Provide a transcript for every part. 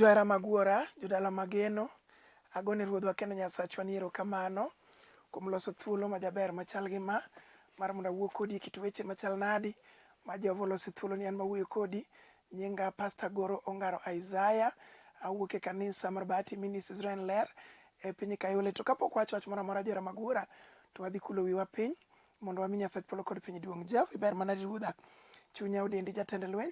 Johera mag Wuora, jodala mageno, agone Ruodhwa kendo Nyasachwa ni erokamano kuom loso thuolo majaber machal gi ma mar mondo awuo kodi e kit weche machal nadi ma Jehova oloso thuolo ni an mawuoyo kodi. Nyinga Pastor Goro Ongaro Isaiah, awuok e kanisa mar Bahati Ministries Israel Ler e piny Kayole. To kapok wacho wach moro amora johera mag Wuora, to wadhi kulo wiwa piny mondo wami Nyasach polo kod piny duong'. Jehova iber manadi Ruodha, chunya odendi jatend lweny.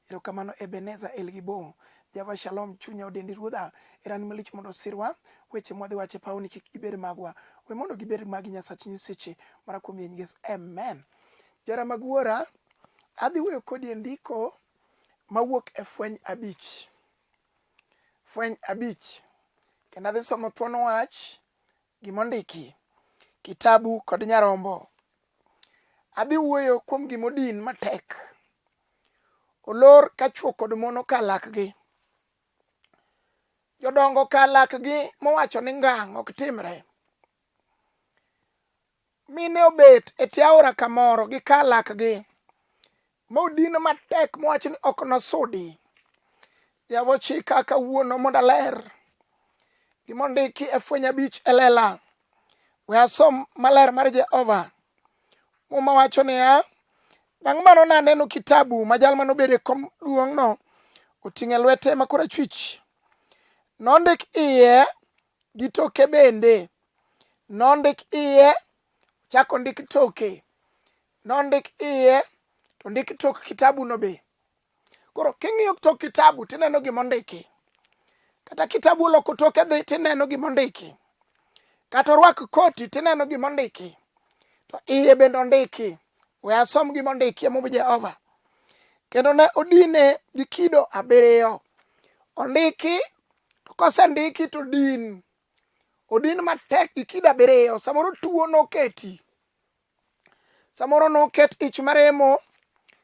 Erokamano Ebeneza El Gibo. Jehova Shalom, chunya odendi Ruodha. Herani malich mondo osirwa. Weche mwadhi wacho e pawni kik gibed magwa. We mondo gibed magi Nyasach nyiseche mara kuom yie Yesu. Amen. Johera mag Wuora, adhi wuoyo kodi e ndiko mawuok e Fweny abich. Fweny abich. Kendo adhi somo thuon wach gimondiki, kitabu kod nyarombo. Adhi wuoyo kuom gimodin matek. Olor ka chwo kod mon oka lakgi. Jodongo oka lakgi mowacho ni ngang' ok timre. Mine obet e tie aora kamoro gi ka lakgi modin matek mowach ni ok nosudi. Jehova ochika kawuono mondo aler gimondiki e Fweny abich e lela. We asom maler mar Jehova. Muma wacho niya, bang' mano naneno kitabu ma jal manobedo e kom duong'no oting'o e lwete ma korachwich. Nondik iye gi toke bende. Nondik iye, ochak ondik toke. Nondik iye, to ondik tok kitabuno be. Koro king'iyo tok kitabu tineno gima ondiki. Kata kitabu oloko toke dhi tineno gima ondiki. Kata orwak koti tineno gima ondiki. To iye bende ondiki. We asom gima ondiki e Mumb Jehova. Kendo ne odine gi kido abiriyo. Ondiki to kosendiki to din. Odin matek gi kido abiriyo. Samoro tuo noketi. Samoro noket ich maremo,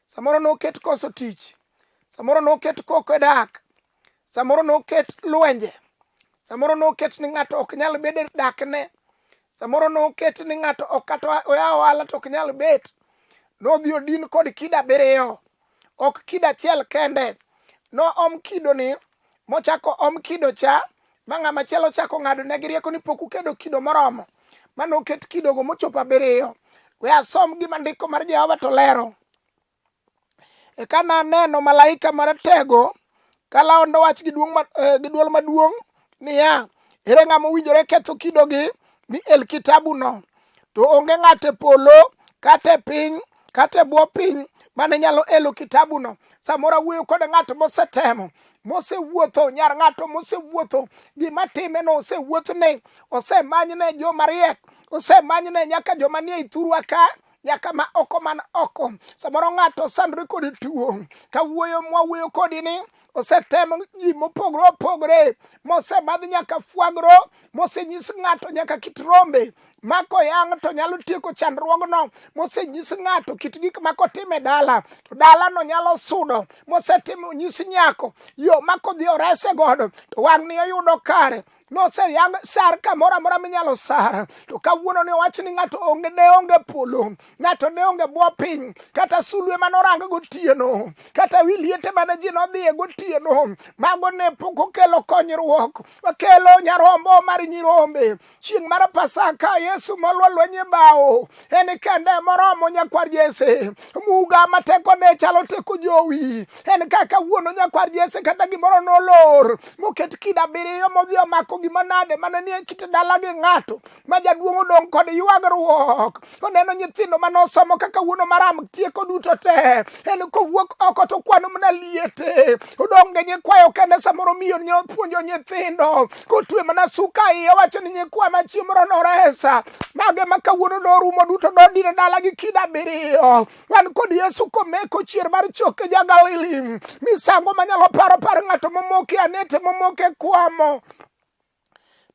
samoro noket koso tich, samoro noket koko e dak, samoro noket lwenje, samoro noket ni ng'ato ok nyal bedo e dakne, samoro noket ni ng'ato ok kata oyaw ohala to ok nyal bet. Nodhi odin kod kido abiriyo, ok kido achiel kende. Noom kidoni mochako om kido cha ma ng'ama chielo ochako ng'ado ne gi rieko ni pok ukedo kido moromo ma noket kidogo mochopo abiriyo. We asom gima ndiko mar Jehova to lero. Eka naneno malaika maratego kalando wach gi duong' gi dwol maduong' niya, ere ng'ama owinjore ketho kidogi mi el kitabuno? To onge ng'ato e polo kata e piny kata e bwo piny mane nyalo elo kitabuno. Samoro awuoyo kod ng'ato mosetemo, mosewuotho, nyar ng'ato mosewuotho, gima time no osewuothne, osemanyne joma riek, osemanyne nyaka joma nie thurwa ka nyaka ma oko man oko. Samoro ng'ato osandore kod tuo, kawuoyo mwawuoyo kodi ni osetem ji mopogore opogore, mosemadh nyaka fwagro, mosenyis ng'ato nyaka kit rombe ma koyang' to nyalo tieko chandruogno, mosenyis ng'ato kit gik ma kotimo e dala to dalano nyalo sudo, mosetimo nyis nyako yo ma kodhi orese godo to wang'ni oyudo kare noseyang sar kamoro amora minyalo sar to kawuono ni owach ni ng'ato onge ne onge polo ng'ato ne onge bwo piny kata sulwe mane orang gotieno kata wi liete mane ji nodhiye gotieno mago ne pok okelo konyruok wakelo nyarombo mar nyirombe Chieng' mar Pasaka Yesu molwa lweny e bao, en kende moromo nyakwar Jesse. Muga ma tekone chalo teko jowi, en kaka wuono nyakwar Jesse kata gimoro nolor moket kido abiriyo modhi omako gima nade mane nie kit dala gi ng'ato ma jaduong' odong' kod ywagruok. Oneno nyithindo mane osomo kaka wuono maram tieko duto te, en kowuok oko to kwano mana liete. Odong' gi nyikwayo kende samoro miyo ne opuonjo nyithindo kotwe mana suka iye wacho ni nyikwa ma chieng' moro noresa. Mage ma kawuono norumo duto nodino dala gi kido abiriyo. Wan kod Yesu komeko chier mar choke ja Galili, misango manyalo paro par ng'ato momoke anete momoke kwamo.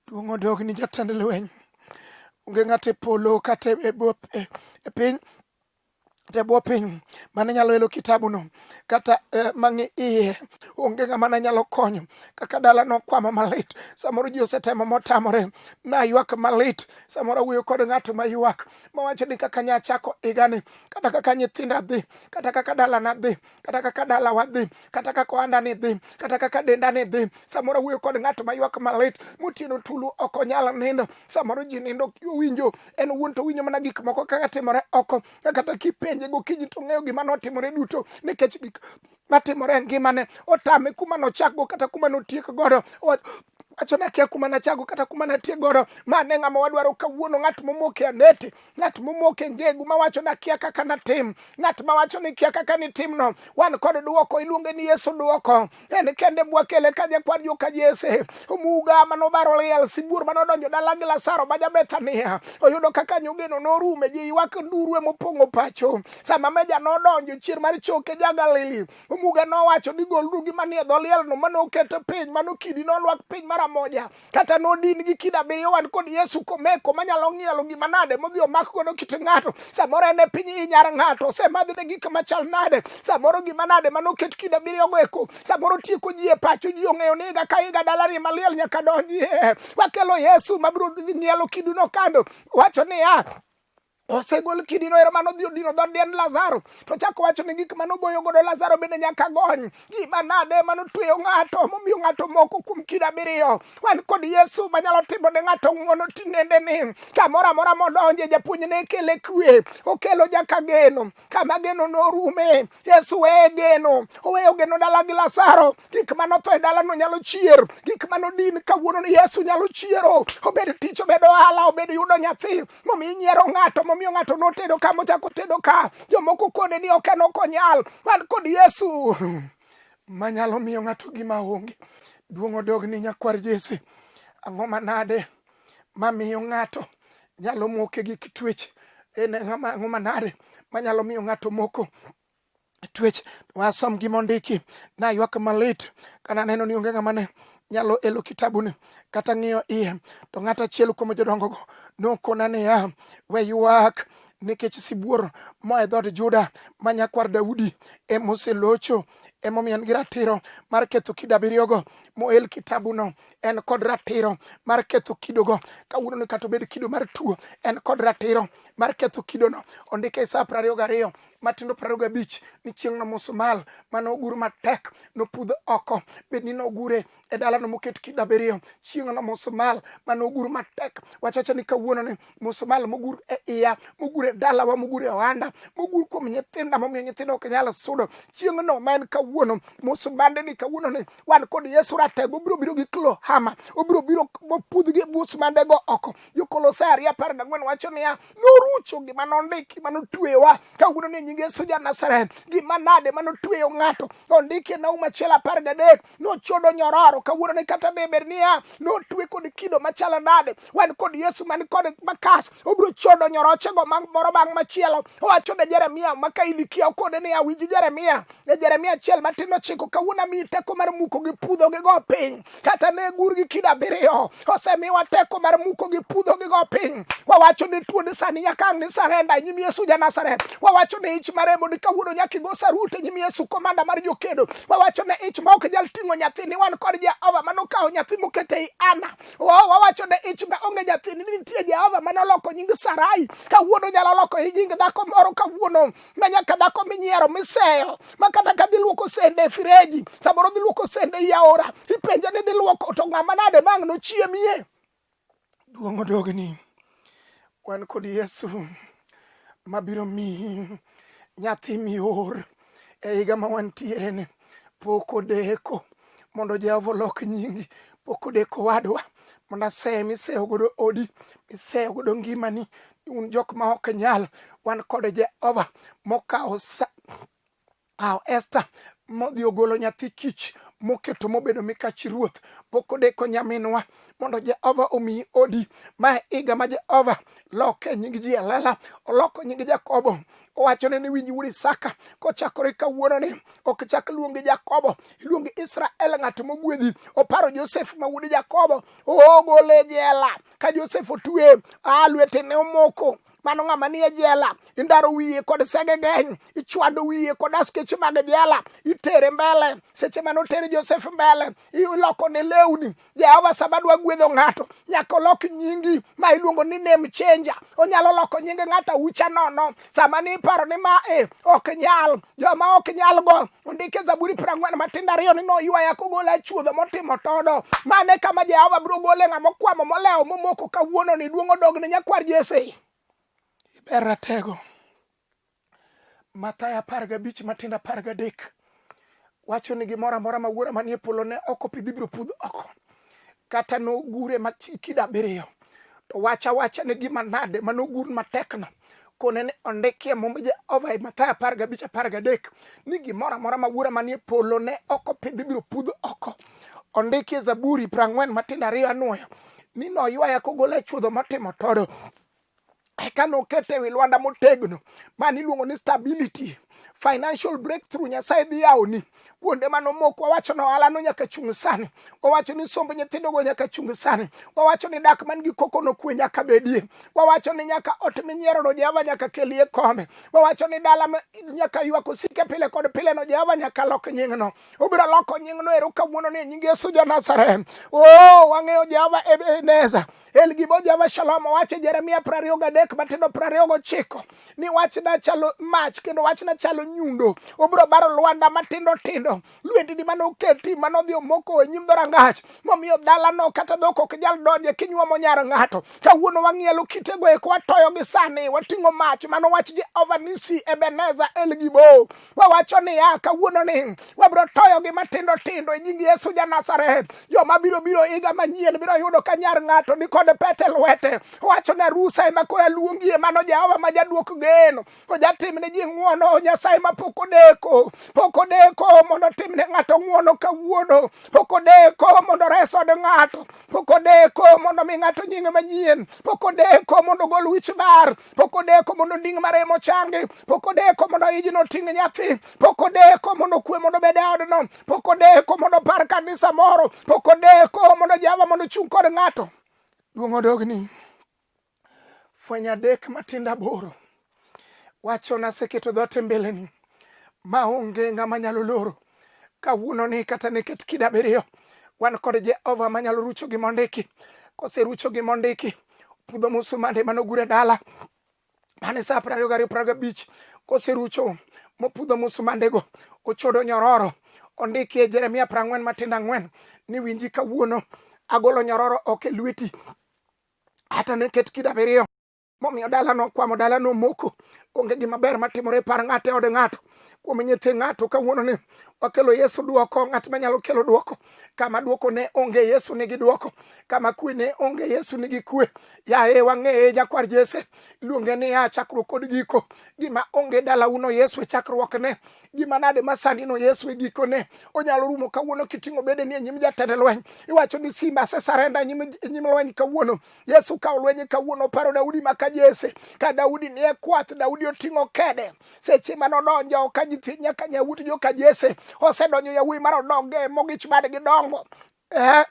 Duong' odog ni jatend lweny. Onge ng'ato e polo kata e, e, e piny. E bwo piny mane nyalo elo kitabuno kata eh, mang'i iye onge ng'ama ne nyalo konyo kaka dala nokwama malit samoro ji osetemo motamore naywak malit samoro awuoyo kod ng'ato maywak mawacho ni kaka nyachako higani kata kaka nyithinda dhi kata kaka dalana dhi kata kaka dalawa dhi kata kaka ohanda ni dhi kata kaka denda ni dhi samoro awuoyo kod ng'ato maywak malit motieno tulu ok onyal nindo samoro ji nindo owinjo en owuon to owinjo mana gik moko kaka timore oko kata kipenje gokinyi to ong'eyo gima notimore duto nikech gik matimore e ngimane otame kuma nochakgo kata kuma notiek godo wacho ni akia kuma nachago kata kuma natiek godo. Ma ne ng'ama wadwaro kawuono, ng'at momoko e anete, ng'at momoko e ngegu mawacho ni akia kaka natim, ng'at mawacho ni kia kaka nitimno. Wan kod duoko, iluonge ni Yesu duoko. En kende bwakele ka jakwar joka Jesse, omuga manobaro liel, sibuor manodonjo dala gi Lazaro ma ja-Bethania. Oyudo kaka nyogeno norume, ji ywak nduru emopong'o pacho. Sama meja nodonjo chier mar choke ja-Galili, omuga nowacho ni goluru gima nie dho lielno mane oket piny, mano kidi nolwak piny mara moja, kata nodin gi kido abiriyo. Wan kod Yesu komeko manyalo ng'ielo gima nade modhi omak godo kit ng'ato. Samoro en e piny inyar ng'ato, osemadhne gik machal nade, samoro gima nade mane oket kido abiriyo go eko, samoro tieko ji e pacho, ji ong'eyo ni higa ka higa dalani maliel nyaka donjie. Wakelo Yesu mabiro ng'ielo kiduno kando, wacho niya osegol kidino ero mano odhi odino dho diend Lazaro to chako wacho ni gik mane ogoyo godo Lazaro bende nyaka gony. Gima nade mane otweyo ng'ato momiyo ng'ato moko kuom kido abiriyo. Wan kod Yesu manyalo timo ne ng'ato ng'wono tinende ni kamoro amora modonje japuonj ne kele kwe, okelo nyaka geno. Kama geno norume, Yesu weye geno, oweyo geno dala gi Lazaro. Gik mane otho e dalano nyalo chier, gik mane odin kawuono ni Yesu nyalo chiero. Obed tich, obed ohala, obed yudo nyathi, momiyo inyiero ng'ato, momiyo ng'ato notedo ka mochako tedo ka, jomoko kone ni ok en ok onyal. Wan kod Yesu manyalo miyo ng'ato gima onge. Duong' odog ni nyakwar Jesse. Ang'o manade mamiyo ng'ato nyalo moke gi twech? En ang'o manade manyalo miyo ng'ato moko twech? Wasom gima ondiki. Naywak malit kana neno ni onge ng'ama ne nyalo elo kitabuni kata ng'iyo iye. To ng'at achiel kuom jodongogo nokona niya, we ywak nikech sibuor moa e dhood Juda ma nyakwar Daudi emoselocho, emomiyo en gi ratiro mar ketho kido abiriyogo moel kitabuno. En kod ratiro mar ketho kidogo. Kawuono ni kata obed kido mar tuo, en kod ratiro mar ketho kidono. Ondike e Isaya 22 matindo 25 ni chieng'no musumal mane ogur matek nopudh oko, bed ni nogure e dalano moket kido abiriyo. Chieng'no musumal mane ogur matek, wachacha ni kawuono ni musumal mogur e iya, mogur e dalawa, mogur e ohanda, mogur kuom nyithinda momiyo nyithindo ok nyal sudo. Chieng'no ma en kawuono, musumande ni kawuono ni wan kod Yesu ratego, obiro biro gi klohama, obiro biro mopudh gi musumandego oko. Jokolosai 2:14 wacho niya, norucho gima nondiki manotweyowa kawuono ni nying Yesu ja Nazareth. Gima nade manotweyo ng'ato ondiki e Nahum 1:13 nochodo nyororo kawuono ni kata ne bed niya notwe kod kido machalo nade, wan kod Yesu man kod makas, obiro chodo nyorochego moro bang' machielo. Owacho ne Jeremia ma ka Ilikia okone niya, winj Jeremia, e Jeremia 1:9, kawuono amiyi teko mar muko gi pudho gi go piny, kata ne gur gi kido abiriyo. Osemiwa teko mar muko gi pudho gi go piny. Wawacho ni tuonde sani nyaka ang' ni sarenda e nyim Yesu ja Nazareth. Wawacho ni ich maremo ni kawuono nyaka igo sarut e nyim Yesu komanda mar jokedo. Wawacho ni ich ma ok nyal ting'o nyathi ni wan kod Jehova manokawo nyathi mokete ei Ana. Wawacho ni ich ma onge nyathi ni nitie Jehova manoloko nying Sarai kawuono nyalo loko nying dhako moro kawuono ma nyaka dhako minyiero miseyo ma kata ka dhi luoko sende e fireji samoro dhi luoko sende ei aora ipenje ni dhi luoko to ng'ama nade ma ang' nochiemie. Duong' odogni, wan kod Yesu mabiro miyi nyathi mior e higa ma wantiere ni. Pok odeko mondo Jehova olok nyingi, pok odeko wadwa mondo aseye miseyo godo odi, miseyo godo ngimani. Un jok ma ok nyal, wan kod Jehova mokawo kawo Esther modhi ogolo nyathi kich moketo mobedo mikach ruoth. Pok odeko nyaminwa mondo Jehova omiyi odi. Ma e higa ma Jehova loke nying ji e lela, oloko nying Jakobo. Owachone ni winj wuod Isaka, kochakore kawuono ni ok chak luongi Jakobo, iluongi Israel, ng'at mogwedhi. Oparo Josef ma wuod Jakobo, ogole jela. Ka Josef otwe, a lwete ne omoko. Mano ng'ama nie jela, indaro wiye kod segegeny, ichwado wiye kod askeche mag jela, itere mbele. Seche mane oter Josef mbele, iloko ne lewni. Jehova sama dwa gwedho ng'ato, nyaka olok nyingi ma iluongo ni name changer. Onyalo loko nying ng'ato aucha nono. Sama ni iparo ni ma e ok nyal, joma ok nyal go ondike Zaburi 40 matindo ariyo ni noywaya kogola e chuodho motimo todo. Mano e kama Jehova biro gole ng'ama okwamo molewo momoko kawuono ni duong' odog ne nyakwar Jesse. Iber ratego. Mathayo 15 matindo 13 wacho ni gimoro amora ma wuora manie polo ne ok opidh ibiro pudh oko kata nogure kido abiriyo to wach awacha ni gima nade manogur matekno kone ni ondikie mumb Jehova e Mathayo 15 13 ni gimoro amora ma wuora manie polo ne ok opidh ibiro pudh oko ondikie Zaburi 40 matindo ariyo anuoyo ni noywaya kogola e chuodho motimo todo eka nokete e wi lwanda motegno mani iluongo ni stability financial breakthrough nyasaye dhi yawoni kuonde mane omoko wawacho ni ohala no nyaka chung sani wawacho ni somb nyithindogo nyaka chung sani wawacho ni dak man gi koko no kwe nyaka bedie wawacho ni nyaka ot minyierono jehova nyaka kelie kombe wawacho ni dala nyaka ywak osike pile kod pile no jehova nyaka lok nyingno obiro loko nyingno ero kawuono ni e nying yesu ja nazareth oh wang'eyo jehova ebeneza El Gibo Jehova Shalom owacho e Jeremia 23 matindo 29 ni wachna chalo mach kendo wachna chalo nyundo obiro baro lwanda matindo tindo lwendni mane oketi mane odhi omoko e nyim dhorangach momiyo dalano kata dhok ok nyal donje kinyuomo nyar ng'ato kawuono wang'ielo kitego eko watoyogi sani wating'o mach mano wach Jehova Nisi Ebeneza El Gibo Wawacho niya, kawuono ni wabiro toyogi matindo tindo e nying Yesu ja Nazareth. Joma biro biro higa manyien biro yudo ka nyar ng'ato ni kod pete lwete. Wacho ni rusa ema koro aluongie, mano Jehova ma jaduok geno. Ojatim ne ji ng'wono, Nyasaye ma pok odeko. Pok odeko mondo otim ne ng'ato ng'wono kawuono. Pok odeko mondo ores od ng'ato. Pok odeko mondo mi ng'ato nyinge manyien. Pok odeko mondo ogol wich bar. Pok odeko mondo onding' maremo ochangi. Pok odeko mondo ijno oting' nyathi. Pok odeko mondo kwe mondo obed e odno. Pok odeko mondo opar kanisa moro. Pok odeko mondo Jehova mondo ochung' kod ng'ato. Duong' odogni. Fweny adek matindo aboro wacho naseketo dhoot e mbeleni ma onge ng'ama nyalo loro. Kawuono ni kata neket kido abiriyo wan kod Jehova manyalo rucho gima ondiki. Koserucho gima ondiki, pudho musumande manogur e dala mane sa 22 25 koserucho mopudho musumandego ochodo nyororo ondiki e Jeremia 40 matindo ang'wen ni winji kawuono agolo nyororo ok e lweti hata neket kido abiriyo momiyo dalano okwamo dalano omoko onge gima ber matimore e par ng'ato e od ng'ato kuom nyithi ng'ato kawuono ni wakelo Yesu duoko ng'at manyalo kelo duoko kama duoko ne onge Yesu nigi duoko kama kwe ne onge Yesu nigi kwe yaye wang'eye nyakwar Jesse luonge niya chakruok kod giko gima onge dalauno Yesu e chakruokne gima nade ma sani no Yesu e gikone onyalo rumo kawuono kiting'o bedeni e nyim jatend lweny iwacho ni simba asesarenda e nyim lweny kawuono Yesu kawo lweny kawuono paro Daudi ma ka Jesse ka Daudi nie kwath Daudi oting'o kede seche mane odonjo ka nyithi nyaka nyawuot joka Jesse osedonjo yawuoyi mar odonge mogich badgi dongo eh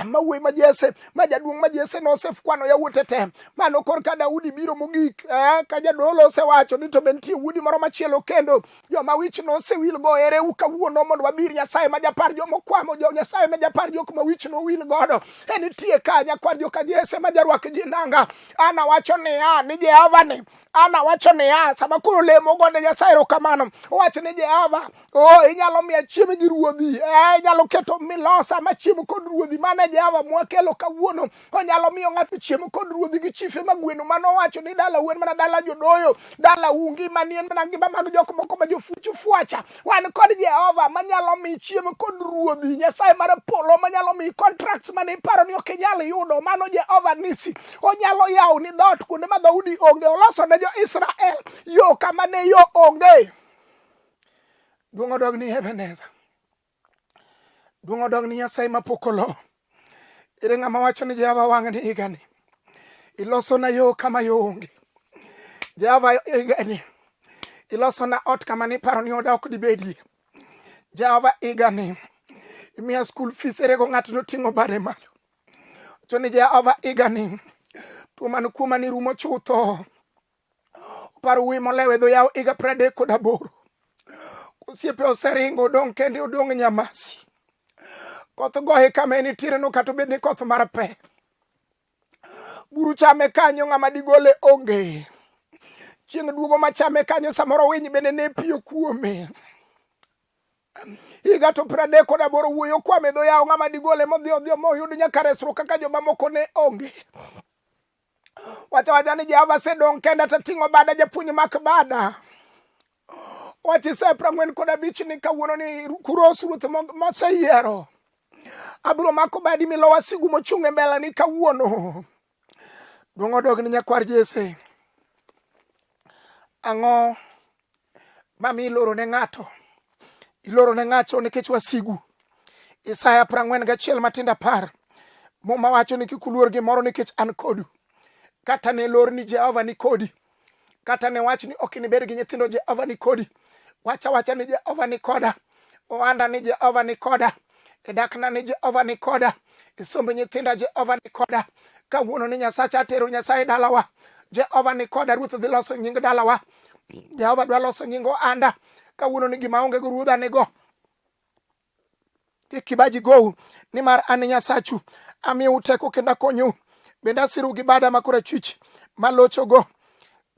ma wuoyi ma Jesse ma jaduong' ma Jesse nosekwano yawuote te mano korka Daudi biro mogik eh, ka jadolo osewacho ni to be nitie wuodi moro machielo kendo joma wich nosewil go ere u kawuono mondo wabir Nyasaye ma japar joma okwamo jo Nyasaye ma japar jok ma wich nowil godo e nitie ka nyakwar joka Jesse ma jarwak ji nanga ana wacho niya ni Jehova ni ana wacho niya sama koro lemo gone Nyasaye erokamano owacho ni Jehova o inyalo miya chiemo gi ruodhi eh, inyalo keto milosa machiemo kod ruodhi mano e Jehova mwakelo kawuono onyalo miyo ng'ato chiemo kod ruodhi gi chife mag gweno mano owacho ni dala uen mana dala jodoyo dala ungi mani en mana ngima mag jok moko ma jofuchu fwacha wan kod Jehova manyalo mi chiemo kod ruodhi Nyasaye mar polo manyalo mi contracts mane iparo ni ok inyal yudo mano Jehova nisi onyalo yawo ni dhoot kuonde ma dhoudi onge oloso ne jo-Israel yo kama ne yo onge duong' odog ni Ebeneza Duong' odog ni Nyasaye ma pok olo. Ere ng'ama wacho ni Jehova wang'ni higani. Ilosona yo kama yo onge. Jehova higani. Ilosona ot kama niparo ni oda ok dibedie. Jehova higani. Imiya school fees erego ng'ato noting'o bade malo. To ni Jehova higani. Tuo man kuoma ni rumo chutho. Oparo wuoyi molewe dho yawo higa 38. Osiepe oseringo odong' kende odong' nyamasi. Koth goye kama enitiere no kata obed ni koth mar pe. Buru chame kanyo ng'ama digole onge. Chieng' duogo machame kanyo samoro winy bende ne piyo kuome. Higa to 38 wuoyo kwame dho yawo ng'ama digole modhi odhi moyud nyaka resruok kaka jomamoko ne onge. Wacha wacha ni Jehova asedong' kenda tating'o bada japuonj mak bada. Wach Isaya 45 ni kawuono ni kuros ruoth moseyiero. Abiro mako badi milo wasigu mochung' e mbele ni kawuono. Duong' odog ni nyakwar Jesse. Ang'o mami iloro ne ng'ato? Iloro ne ng'ato nikech wasigu. Isaya 41 matindo 10. Muma wacho ni kik uluor gimoro nikech an kodu. Kata ne lor ni Jehova ni kodi. Kata ne wach ni ok inibed gi nyithindo Jehova ni kodi. Wacha wacha ni Jehova ni koda. Ohanda ni Jehova ni koda. E dakna ni Jehova ni koda. E somb nyithinda Jehova ni koda. Kawuono ni Nyasacha atero Nyasaye dalawa. Jehova ni koda, Ruoth dhi loso nying dalawa. Jehova dwa loso nying ohanda. Kawuono ni gima onge go Ruodha nigo. Kik kibaji gou, nimar an e Nyasachu. Amiyou teko kendo akonyou. Bende asirou gi bada ma korachwich malochogo.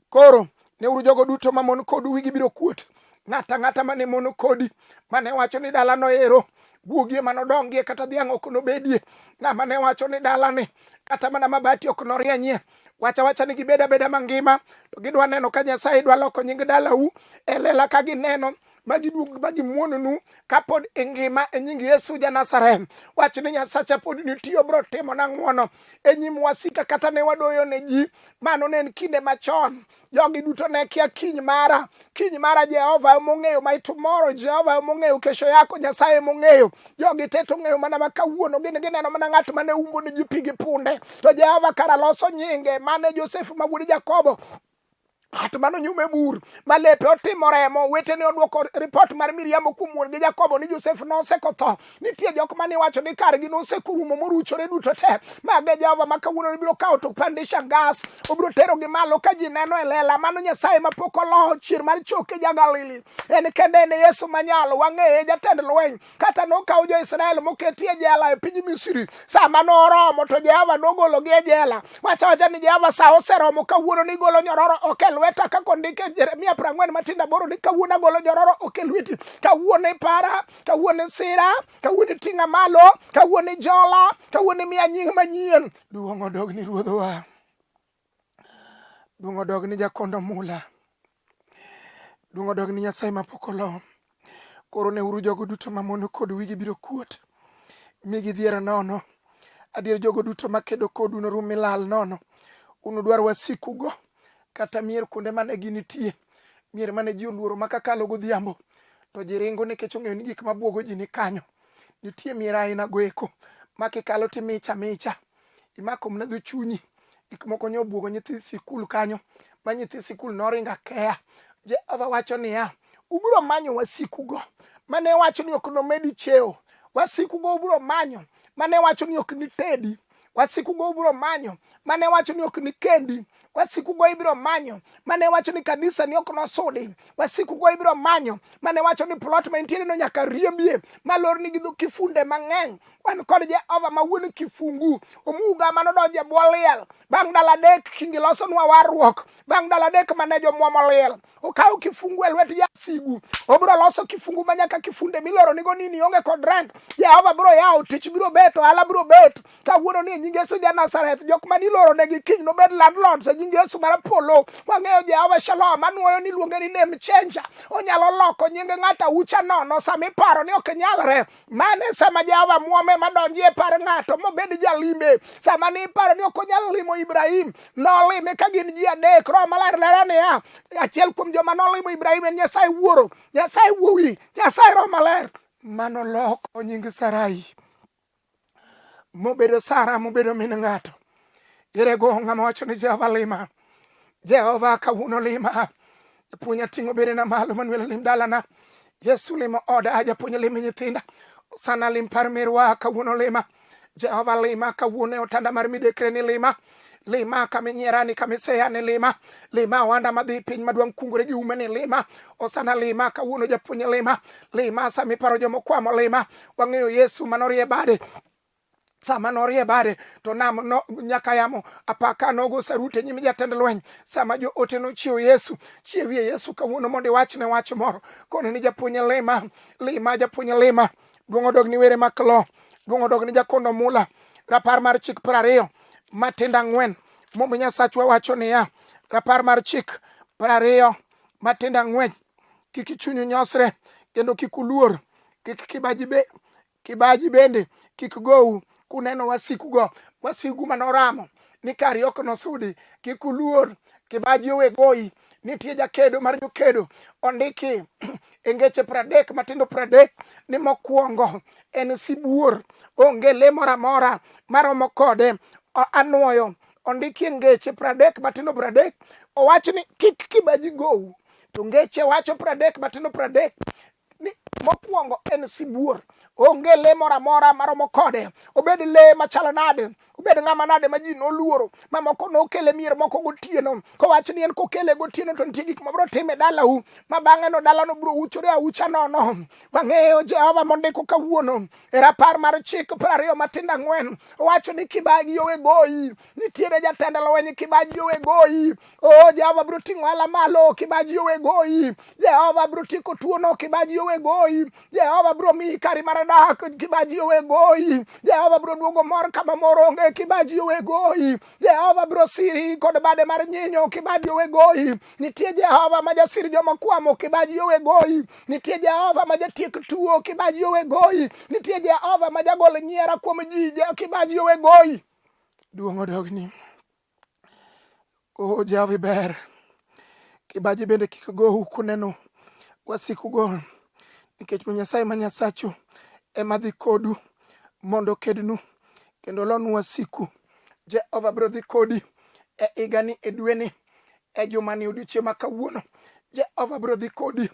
Koro neuru jogo duto mamon kodu wigi biro kuot. Ng'ato ang'ata mane mon kodi, mane wacho ni dalano ero guogi ema nodongie kata dhiang' ok nobedie. Ng'ama ne wacho ni dalani kata mana mabati ok norienyie. Wacha wacha ni gibed abeda mangima to gidwa neno ka Nyasaye dwa loko nying dalau e lela ka gineno ma giduog ma gimuononu kapod ingima e nying Yesu ja Nazareth. Wach ni Nyasacha pod nitie obiro timona ng'wono e nyim wasika kata ne wadoyo ne ji. Mano ne en kinde machon. Jogi duto ne kia kiny mara. Kiny mara Jehova emong'eyo my tomorrow. Jehova emong'eyo kesho yako. Nyasaye emong'eyo. Jogi te to ng'eyo mana ma kawuono. Gin gineno mana ng'at mane umbo ne ji pi gi punde. To Jehova kara loso nyinge. Mane Josef ma wuod Jakobo Ng'at mane onyume e bur ma lepe otimo remo, wetene odwoko ripot mar miriambo kuom wuon gi Jakobo ni Josef nosekotho. Nitie jok mane iwacho ni kargi nosekorumo moruchore duto te. Mago e Jehova ma kawuono biro kawo to pandisha ngas, obiro terogi malo ka ji neno e lela. Mano Nyasaye ma pok olo chier mar choke ja Galili. En kende en Yesu manyalo, wang'eye jatend lweny. Kata nokaw jo-Israel moketi e jela e piny Misri, sama noromo to Jehova nogologi e jela. Wacha wacha ni Jehova sa oseromo kawuono ni golo nyororo ok e lweta kaka ondik e Jeremia 48 matindo 8 ni kawuono agolo nyororo ok e lweti. Kawuono ipara, kawuono isira, kawuono iting'a malo, kawuono ijola, kawuono imiya nying manyien. Duong' odog ni Ruodhwa. Duong' odog ni Jakondo Mula. Duong' odog ni Nyasaye mapok olo. Koro neuru jogo duto mamono kodu wigi biro kuot, mi gidhier nono. Adier jogo duto makedo kodu norum mi lal nono. Unudwar wasikugo kata mier kuonde mane ginitie, mier mane ji oluoro ma kakalo godhiambo to ji ringo nikech ong'eyo ni gik mabwogo ji ni kanyo. Nitie mier aina go eko ma kikalo timich amicha. Imako mana dho chunyi. Gik moko nyo obwogo nyithi sikul kanyo ma nyithi sikul noringo akeya. Jehova wacho niya, ubiro manyo wasikugo mane wacho ni ok nomedi cheo. Wasikugo ubiro manyo mane wacho ni ok nitedi. Wasikugo ubiro manyo mane wacho ni ok nikendi. Wasikugo ibiro manyo mane wacho ni kanisa ni ok nosudi. Wasikugo ibiro manyo mane wacho ni plot ma intiere no nyaka riembie malorni gi dho kifunde mang'eny. Wan kod Jehova ma wuon kifungu omuga mane odonjo e bwo liel bang' ndalo 3 kingi losonwa warruok bang' ndalo 3 mane jomwomo liel okawo kifungu e lwet jasigu obiro loso kifungu ma nyaka kifunde miloro nigo nini onge kod rent. Jehova biro yawo tich biro bet ohala biro bet kawuono ni e nying Yesu ja Nazareth jok mane iloro negi kiny nobed landlords e nying Yesu mar polo. Wang'eyo Jehova Shalom anuoyo ni iluonge ni name changer onyalo loko nying ng'ato aucha nono sama iparo ni ok nyalre. Mane sama Jehova muome madonji e par ng'ato mobed jalime. Sama ni iparo ni ok onyal limo Ibrahim, nolime ka gin ji adek. Roho Maler lera niya, achiel kuom joma nolimo Ibrahim en Nyasaye Wuoro, Nyasaye Wuowi, Nyasaye Roho Maler. Mano loko nying Sarai mobedo Sara mobedo min ng'ato. Erego ng'ama wacho ni Jehova lima. Jehova kawuono lima. Japuonj ating'o berena malo Manuel lim dalana. Yesu limo oda, japuonj limo nyithinda. Osana lim par merwa kawuono lima. Jehova lima kawuono e otanda mar midekre ni lima. Lima kama inyierani, kama iseyani lima. Lima owanda madhi piny maduong' kungore gi ume ni lima. Osana lima kawuono japuonj lima. Lima sama iparo joma okwamo lima. Wang'eyo Yesu manorie bade sama norie bade to nam no, nyaka yamo apaka nogo sarute nyim jatend lweny sama joote nochiewo Yesu chiewie Yesu kawuono mondo iwachne wach moro kone ni japuonj lima lima japuonj lima duong' odog ni were mak lo duong' odog ni jakondo mula rapar mar chik 20 matindo 4 Mumb Nyasachwa wacho niya rapar mar chik 20 matindo 4 kik chunyu nyosre kendo kik uluor kik kibaji be Kibaji bende kik gou kuneno wasikugo, wasigu manoramo ni kari ok nosudi, kik uluor, kibaji owe goyi. Nitie jakedo mar jokedo, ondiki e ngeche 30 matindo 30 ni mokwongo en sibuor, onge le moro amora maromo kode. Anwoyo ondiki e ngeche 30 matindo 30 owach ni kik kibaji gou, to ngeche wacho 30 matindo 30 ni mokwongo en sibuor onge le moro amora maromo kode obed le machalo nade obed ng'ama nade ma ji noluoro ma moko nokele mier moko gotieno kowach ni en kokele gotieno to nitie gik mabiro time dalau ma bang'e no dalano biro uchore aucha nono wang'eyo Jehova mondiko kawuono e rapar mar chik 20 matindo 4 owacho ni kibaji owe goyi nitiere jatend lweny kibaji owe goyi Oh, Jehova biro ting'o ala malo kibaji owe goyi. Jehova biro tieko tuono kibaji owe goyi. Jehova biro miyi kari mar dak kibaji owe goyi. Jehova biro duogo mor kama mor onge kibaji owe goyi. Jehova biro siri kod bade mar nyinyo kibaji owe goyi. Nitie Jehova ma jasir joma kwamo kibaji owe goyi. Nitie Jehova ma jatiek tuo kibaji owe goyi. Nitie Jehova ma jagol nyiera kuom ji kibaji owe goyi. Duong' odogni. Oh, Jehova ber. Kibaji bende kik gou kuneno wasikugo, nikech Ruoth Nyasaye ma Nyasachu ema dhi kodu mondo okednu kendo olonu wasiku. Jehova biro dhi kodi e higani, e dweni, e jumani, odiechieng' ma kawuono. Jehova biro dhi kodi,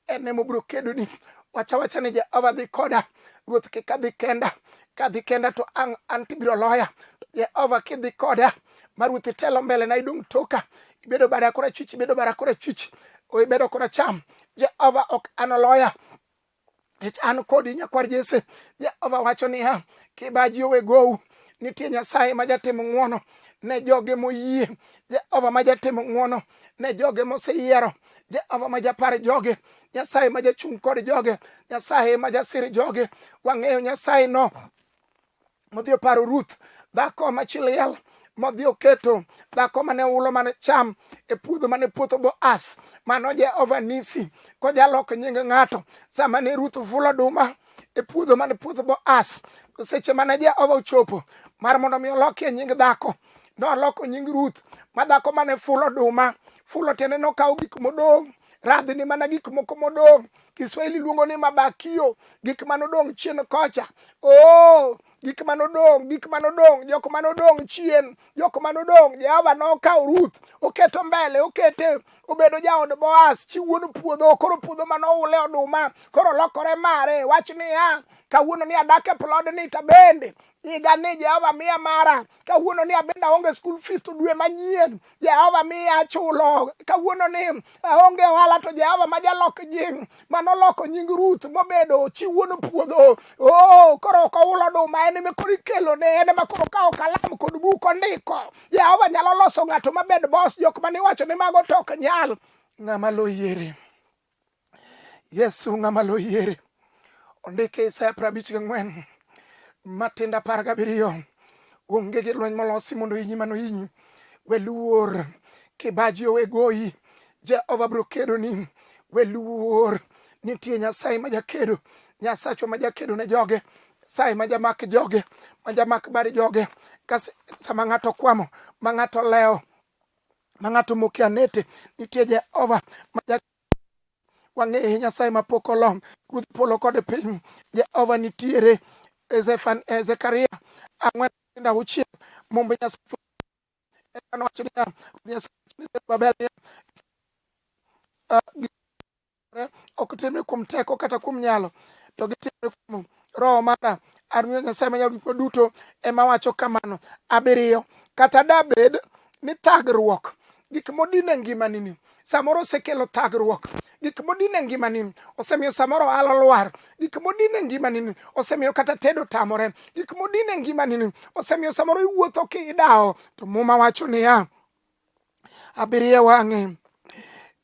en ema obiro kedoni. Wacha wacha ni Jehova dhi koda, Ruoth kik adhi kenda, kadhi kenda to ang' an tibiro loya. Jehova kidhi koda, ma Ruoth itelo mbele na idong' toka, ibedo bada korachwich, ibedo bada korachwich, o ibedo koracham. Jehova ok anoloya nikech an kodi nyakwar Jesse. Jehova wacho niya, kibaji owe gou, nitie Nyasaye ma jatimo ng'wono ne joge moyie, Jehova ma jatimo ng'wono ne joge moseyiero, Jehova ma japar joge, Nyasaye ma jachung' kod joge, Nyasaye ma jasir joge. Wang'eyo Nyasaye no modhi oparo Ruth, dhako ma chi liel, modhi oketo dhako mane ulo mane cham e puodho mane puoth Boaz. Mano Jehova Nisi kojalok nying ng'ato. Sama ne Ruth fulo oduma e puodho mane puoth Boaz, seche mane Jehova ochopo mar mondo mi olokie nying dhako, noloko nying Ruth ma dhako mane fulo oduma. Fulo tiende nokawo gik modong', radhni mana gik moko modong'. Kiswahili luongo ni mabakio, gik manodong' chien kocha. Oh, gik manodong', gik manodong', jok manodong' chien, jok manodong'. Jehova nokawo Ruth, oketo mbele, okete obedo jaod Boaz, chi wuon puodho. Koro puodho manoule oduma koro lokore mare. Wach niya, kawuono ni adak e plodni to bende higa ni Jehova miya mara. Kawuono ni abende aonge school fees to dwe manyien Jehova miya achulo. Kawuono ni aonge ohala to Jehova ma jalok nying manoloko nying Ruth mobedo chi wuon puodho. Oh, koro ok oulo oduma, en ema koro ikelone, en ema koro okawo kalam kod buk ondiko. Jehova nyalo loso ng'ato mabed boss, jok mane iwacho ni mago to ok nyal. Ng'ama lo yiere. Yesu ng'ama lo yiere. Ondike Isaya 54 matindo 17. Onge gi lweny molosi mondo inyi mano inyi. We luor, kibaji owe goyi. Jehova biro kedoni. We luor, nitie Nyasaye ma jakedo, Nyasachwa ma jakedo ne joge, Nyasaye ma jamak joge, ma jamak bad joge. Ka sama ng'ato kwamo, ma ng'ato lewo, ma ng'ato moke anete, nitie Jehova ma ja wang'eye Nyasaye ma pok olo, Ruodh polo kod piny. Jehova nitiere. Zekaria 4:6 Mumb Nyasaye eka nowacho niya, Nyasaye ni Zerubabel niya, ok timre kuom teko kata kuom nyalo, to gitimre kuom Roho mara. An Nyasaye Manyalo Gik Moko Duto ema wacho kamano. 7. Kata dabed ni thagruok, gik modin e ngimani ni samoro osekelo thagruok, gik modin e ngimani ni osemiyo samoro ohala olwar, gik modin e ngimani ni osemiyo kata tedo tamore, gik modin e ngimani ni osemiyo samoro iwuotho kidawo. To Muma wacho niya, abiriyo e wang'e.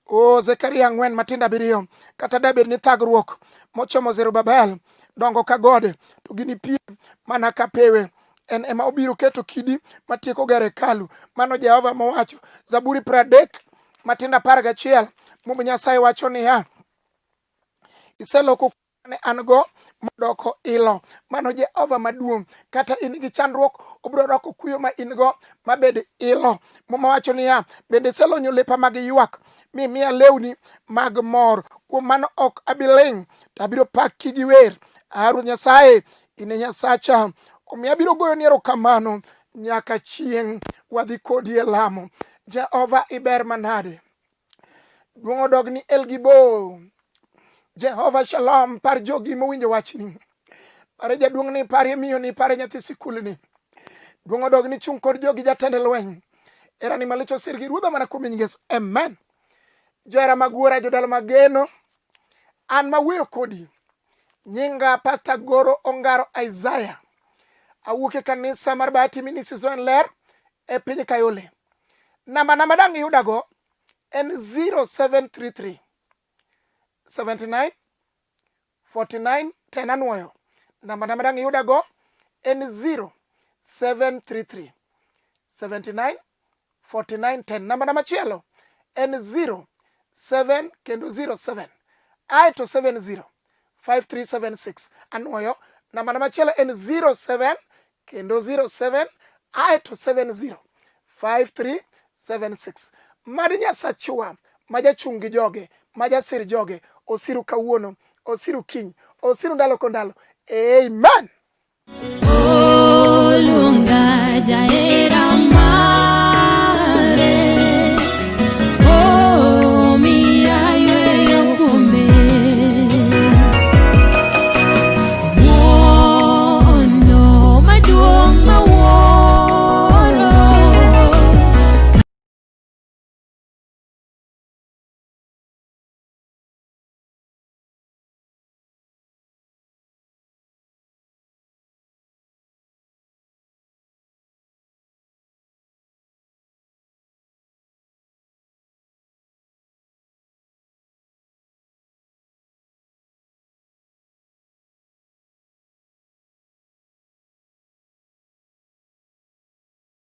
O Zekaria 4 matindo 7, kata dabed ni thagruok mochomo Zerubabel dongo ka gode, to ginipiem mana ka pewe. En ema obiro keto kidi matieko gero hekalu. Mano Jehova mowacho. Zaburi 30 matindo 11, Mumb Nyasaye wacho niya, iseloko ne an go modoko ilo. Mano Jehova maduong'. Kata in gi chandruok, obiro doko kuyo ma in go mabed ilo. Muma wacho niya, bende iselonyo lepa mag ywak, mi miya lewni mag mor. Kuom mano ok abi ling', to abiro paki gi wer. A Ruoth Nyasaye, in e Nyasacha, omiyo abiro goyoni erokamano nyaka chieng'. Wadhi kodi e lamo. Jehova, iber manade. Duong' odog ni El Gibo. Jehova Shalom, par jogi mowinjo wachni. Pare jaduong'ni, parie miyoni, pare nyathi sikulni. Duong' odog ni chung' kod jogi jatend lweny. Erani malich osir gi ruodha mana kuom nying Yesu. Amen. Johera mag wuora, jodala mageno, an mawuoyo kodi. Nyinga Pastor Goro Ongaro Isaiah. Awuok e kanisa mar Bahati Ministries Ler e piny Kayole. Namba na madang' iyudago en 0733 79 49 10. Anwoyo. Namba na madang' iyudago en 0733 79 49 10. Namba na machielo en 07 kendo 07 aeto 70 5376. Anwoyo. Namba na machielo en 07 kendo 07 aeto 70 5376. Mad Nyasachwa ma jachung' gi joge, ma jasir joge, osiru kawuono, osiru kiny, osiru ndalo ko ndalo. Amen. Oluonga jahera mara.